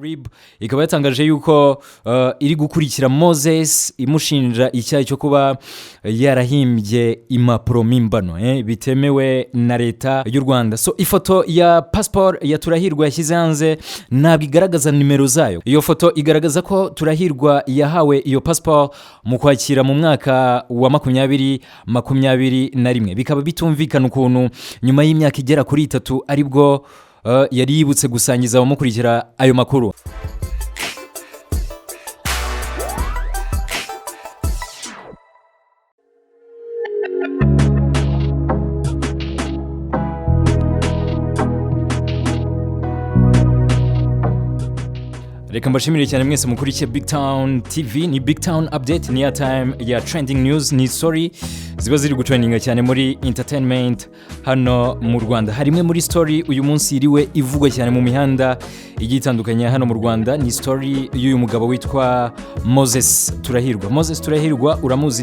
RIB ikaba yatangaje yuko iri gukurikira Moses imushinja icyaha cyo kuba yarahimbye impapuro mpimbano bitemewe na Leta y'u Rwanda. So ifoto ya passport ya Turahirwa yashyize hanze ntabwo igaragaza nimero zayo. Iyo foto igaragaza ko Turahirwa yahawe iyo passport mu Kwakira mu mwaka wa 2021, bikaba bitumvikana ukuntu nyuma y'imyaka igera kuri 3 aribwo yari yibutse gusangiza abamukurikira ayo makuru. Reka mbashimire cyane mwese mukurikiye Big Town TV. Ni Big Town Update, ni ya time ya trending news, ni story ziba ziri gutrendinga cyane muri entertainment hano mu Rwanda. Hari imwe muri story uyu munsi iriwe ivugwa cyane mu mihanda igiye itandukanye hano mu Rwanda, ni story y'uyu mugabo witwa Moses Turahirwa. Moses Turahirwa uramuzi,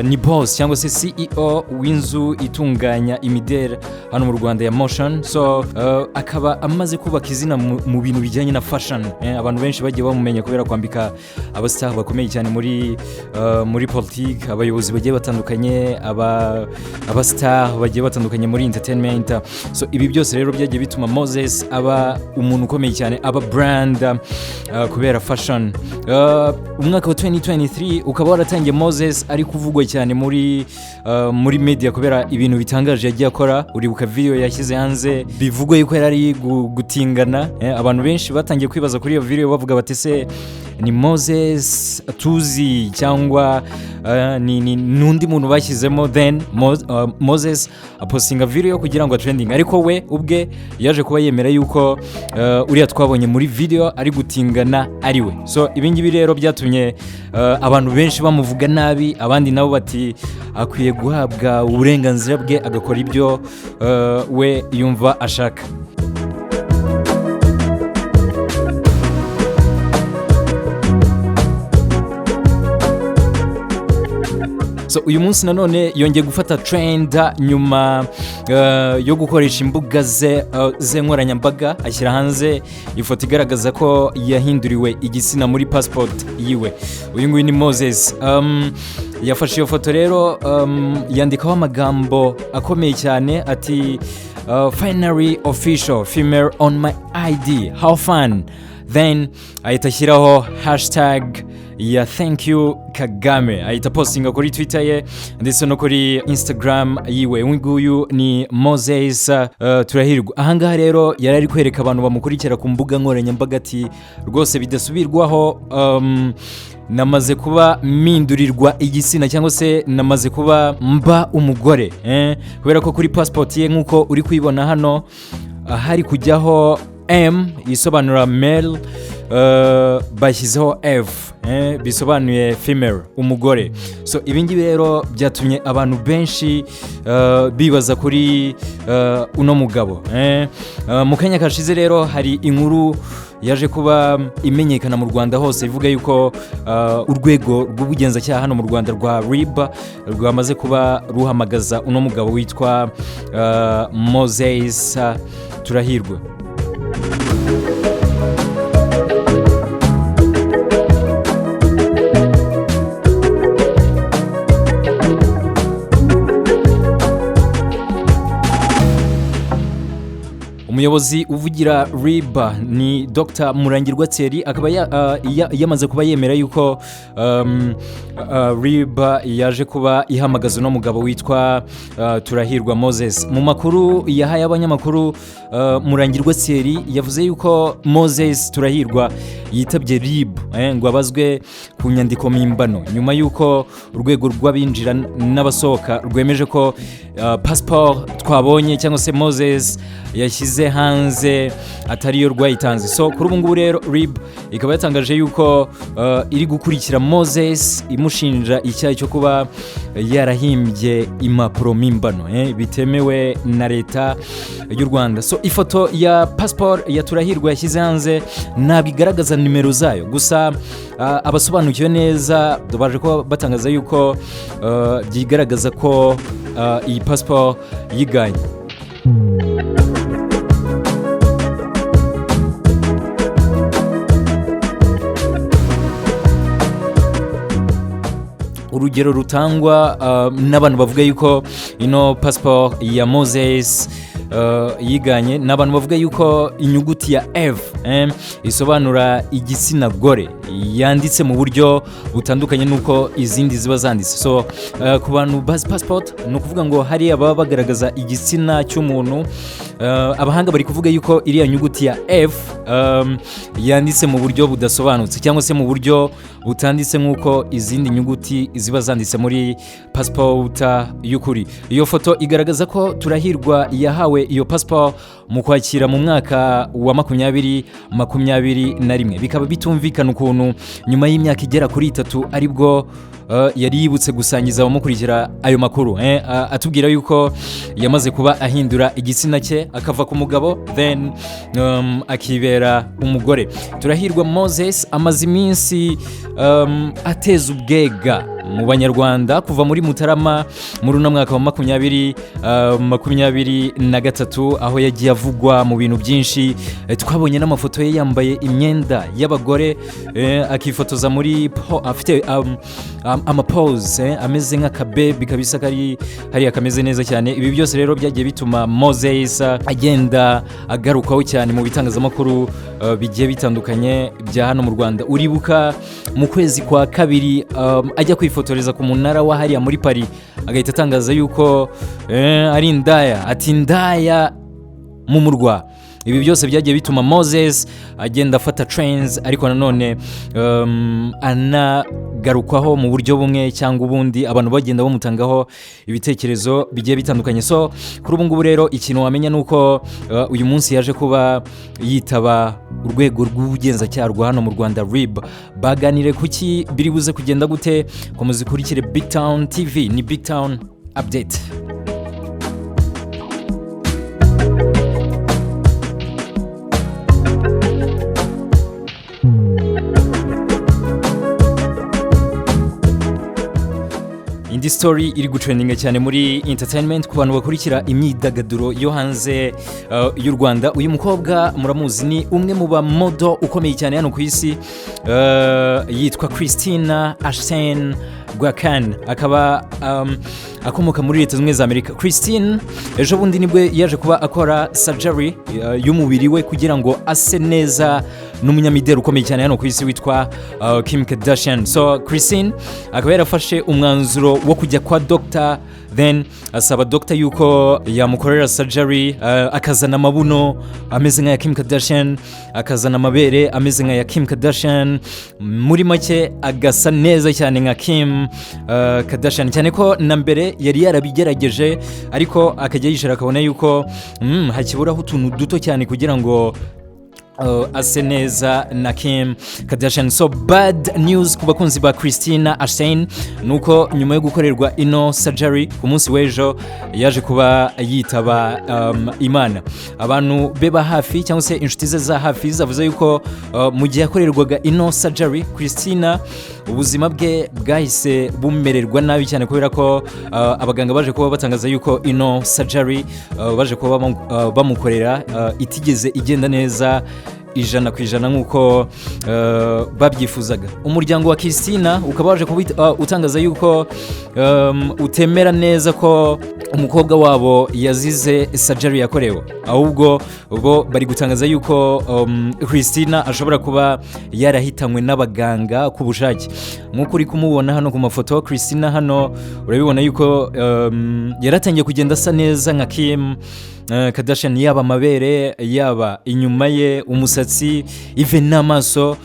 ni boss cyangwa se CEO w'inzu itunganya imideli hano mu Rwanda ya Moshions. So akaba amaze kubaka izina mu bintu bijyanye na fashion. Abantu benshi bagiye bamumenya kubera kwambika abastar bakomeye cyane muri politiki, abayobozi bagiye batandukanye, abastar bagiye batandukanye muri entertainment. So ibi byose rero byagiye bituma Moses aba umuntu ukomeye cyane, aba brand kubera fashion. Umwaka wa 2023 ukaba waratangiye Moses ari kuvugwa cyane muri media kubera ibintu bitangaje yagiye akora. Uribuka video yashyize hanze bivugwa yuko yari ari gutingana, abantu benshi batangiye kwibaza kuri iyo video bavuga bati: "Se ni Moses tuzi cyangwa ni n'undi muntu bashyizemo?" Then Moses apostinga video kugira ngo trending, ariko we ubwe yaje kuba yemera yuko uriya twabonye muri video ari gutingana ari we. So ibi ngibi rero byatumye abantu benshi bamuvuga nabi, abandi nabo bati akwiye guhabwa uburenganzira bwe agakora ibyo we yumva ashaka. So uyu munsi nanone yongeye gufata trend nyuma yo gukoresha imbuga ze nkoranyambaga, ashyira hanze ifoto igaragaza ko yahinduriwe igitsina muri passport yiwe. Uyu nguyu ni Moses. Yafashe iyo foto rero yandikaho amagambo akomeye cyane ati: "Finally official female on my ID, how fun!" Then ahita ashyiraho hashtag ya "thank you Kagame", ahita postinga kuri Twitter ye ndetse no kuri Instagram yiwe. Uyu nguyu ni Moses Turahirwa. Ahangaha rero yari ari kwereka abantu bamukurikira ku mbuga nkoranyambaga ati: "Rwose bidasubirwaho, namaze kuba mpindurirwa igitsina cyangwa se namaze kuba mba umugore." Kubera ko kuri passport ye, nk'uko uri kuyibona hano, hari kujyaho M isobanura male, bashyizeho F, bisobanuye female, umugore. So ibi ngibi rero byatumye abantu benshi bibaza kuri uno mugabo. Mu kanya kashize rero hari inkuru yaje kuba imenyekana mu Rwanda hose ivuga yuko urwego rw'ubugenzacyaha hano mu Rwanda rwa RIB rwamaze kuba ruhamagaza uno mugabo witwa Moses Turahirwa. Umuyobozi uvugira RIB ni Dr Murangirwa Thierry, akaba yamaze kuba yemera yuko RIB yaje kuba ihamagaza uno mugabo witwa Turahirwa Moses. Mu makuru yahaye abanyamakuru, Murangirwa Thierry yavuze yuko Moses Turahirwa yitabye RIB ngo abazwe ku nyandiko mpimbano nyuma y'uko urwego rw'abinjira n'abasohoka rwemeje ko passport twabonye cyangwa se Moses yashyize hanze atariyo rwayitanze. So kuri ubu ngubu rero RIB ikaba yatangaje yuko iri gukurikira Moses imushinja icyaha cyo kuba yarahimbye impapuro mpimbano bitemewe na Leta y'u Rwanda. So ifoto ya passport ya Turahirwa yashyize hanze ntabwo igaragaza nimero zayo, gusa abasobanukiwe neza baje kuba batangaza yuko byigaragaza ko iyi passport yiganye. Urugero rutangwa n'abantu bavuga yuko ino passport ya Moses yiganye, ni abantu bavuga yuko inyuguti ya F isobanura igitsina gore yanditse mu buryo butandukanye n'uko izindi ziba zanditse. So ku bantu bazi passport, ni ukuvuga ngo hariya baba bagaragaza igitsina cy'umuntu. Abahanga bari kuvuga yuko iriya nyuguti ya F yanditse mu buryo budasobanutse cyangwa se mu buryo butanditse nk'uko izindi nyuguti ziba zanditse muri passport y'ukuri. Iyo foto igaragaza ko Turahirwa yahawe iyo passport mu Kwakira mu mwaka wa 2021, bikaba bitumvikana ukuntu nyuma y'imyaka igera kuri 3 aribwo yari yibutse gusangiza abamukurikira ayo makuru, atubwira yuko yamaze kuba ahindura igitsina cye, akava ku mugabo, then akibera umugore. Turahirwa Moses amaze iminsi ateza ubwega mu Banyarwanda kuva muri Mutarama muri uno mwaka wa 2023, aho yagiye avugwa mu bintu byinshi. Twabonye n'amafoto ye yambaye imyenda y'abagore, akifotoza muri afite amapose ameze nk'akabebi kabisa kari hariya kameze neza cyane. Ibi byose rero byagiye bituma Moses agenda agarukwaho cyane mu bitangazamakuru bigiye bitandukanye bya hano mu Rwanda. Uribuka mu kwezi kwa kabiri ajya kwifotoreza ku munara wa hariya muri Paris, agahita atangaza yuko ari indaya, ati "Indaya mu murwa". Ibi byose byagiye bituma Moses agenda afata trends, ariko nanone anagarukwaho mu buryo bumwe cyangwa ubundi, abantu bagenda bamutangaho ibitekerezo bigiye bitandukanye. So kuri ubu ngubu rero ikintu wamenya ni uko uyu munsi yaje kuba yitaba urwego rw'ubugenzacyaha rwa hano mu Rwanda, RIB. Baganire kuki? Biri buze kugenda gute? Komeza ukurikire Big Town TV, ni Big Town Update. Indi story iri gutrendinga cyane muri entertainment, ku bantu bakurikira imyidagaduro yo hanze y'u Rwanda, uyu mukobwa muramuzi, ni umwe mu bamodo ukomeye cyane hano ku isi, yitwa Christina Ashten Gwakan, akaba akomoka muri Leta Zunze Ubumwe za Amerika. Christine ejo bundi nibwo yaje kuba akora surgery y'umubiri we kugira ngo ase neza n'umunyamideli ukomeye cyane hano ku isi witwa Kim Kardashian. So Christine akaba yarafashe umwanzuro wo kujya kwa doctor, then asaba doctor yuko yamukorera surgery, akazana amabuno ameze nk'aya Kim Kardashian, akazana amabere ameze nk'aya Kim Kardashian, muri make agasa neza cyane nka Kim Kardashian, cyane ko na mbere yari yarabigerageje, ariko akajya yicara akabona yuko hakiburaho utuntu duto cyane kugira ngo ase neza na Kim Kardashian. So bad news ku bakunzi ba Christina Ashten nuko nyuma yo gukorerwa ino surgery, ku munsi w'ejo yaje kuba yitaba Imana. Abantu be ba hafi cyangwa se inshuti ze za hafi zavuze yuko mu gihe yakorerwaga ino surgery, Christina ubuzima bwe bwahise bumererwa nabi cyane, kubera ko abaganga baje kuba batangaza yuko ino surgery baje kuba bamukorera itigeze igenda neza 100% nk'uko babyifuzaga. Umuryango wa Christina ukaba waje kuba utangaza yuko utemera neza ko umukobwa wabo yazize surgery yakorewe, ahubwo bo bari gutangaza yuko Christina ashobora kuba yarahitanywe n'abaganga ku bushake. Nk'uko uri kumubona hano ku mafoto, Christina hano urabibona yuko yaratangiye kugenda asa neza nka Kim Kardashian, yaba amabere, yaba inyuma ye, umusatsi, even n'amaso,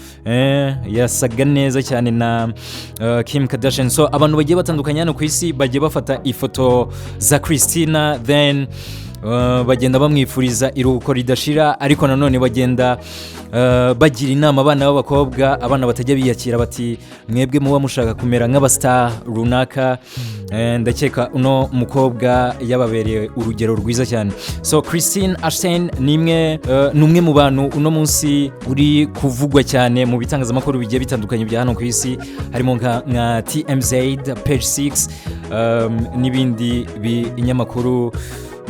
yasaga neza cyane na Kim Kardashian. So abantu bagiye batandukanye hano ku isi bagiye bafata ifoto za Christina, then bagenda bamwifuriza iruhuko ridashira, ariko nanone bagenda bagira inama abana b'abakobwa, abana batajya biyakira, bati "Mwebwe muba mushaka kumera nk'abastar runaka, ndakeka uno mukobwa yababereye urugero rwiza cyane". So Christine Ashten ni umwe mu bantu uno munsi uri kuvugwa cyane mu bitangazamakuru bigiye bitandukanye bya hano ku isi, harimo nka TMZ, Page 6 n'ibindi binyamakuru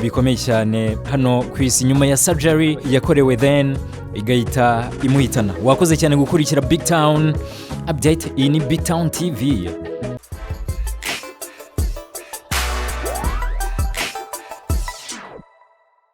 bikomeye cyane hano ku isi, nyuma ya surgery yakorewe then igahita imuhitana. Wakoze cyane gukurikira Big Town Update, iyi ni Big Town TV.